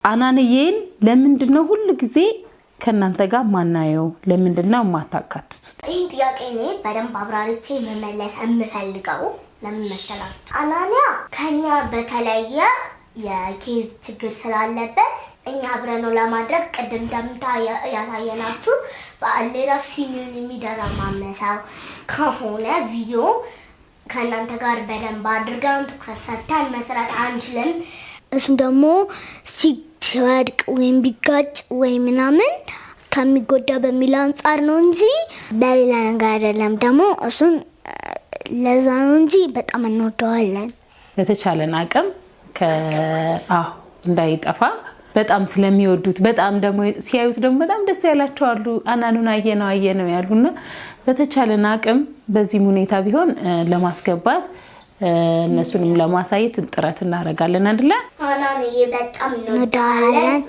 አናንዬን ለምንድን ነው ሁል ጊዜ ከእናንተ ጋር ማናየው? ለምንድን ነው የማታካትቱት? ይህን ጥያቄ እኔ በደንብ አብራርቼ መመለስ የምፈልገው ለምን መሰላችሁ? አናንያ ከኛ በተለየ የ case ችግር ስላለበት እኛ አብረነው ለማድረግ ቅድም ደምታ ያሳየናችሁ በዓል ራሱ ሲኒውን የሚደረማመሰው ከሆነ ቪዲዮ ከእናንተ ጋር በደንብ አድርገን ትኩረት ሰጥተን መስራት አንችልም። እሱም ደግሞ ሲወድቅ ወይም ቢጋጭ ወይ ምናምን ከሚጎዳ በሚል አንጻር ነው እንጂ በሌላ ነገር አይደለም። ደግሞ እሱን ለዛ ነው እንጂ በጣም እንወደዋለን። በተቻለን አቅም አዎ እንዳይጠፋ በጣም ስለሚወዱት፣ በጣም ደግሞ ሲያዩት ደግሞ በጣም ደስ ያላቸው አሉ። አናኑን አየነው አየነው ያሉና በተቻለን አቅም በዚህም ሁኔታ ቢሆን ለማስገባት፣ እነሱንም ለማሳየት ጥረት እናደርጋለን አይደለ? አናንዬ በጣም እንወዳለን።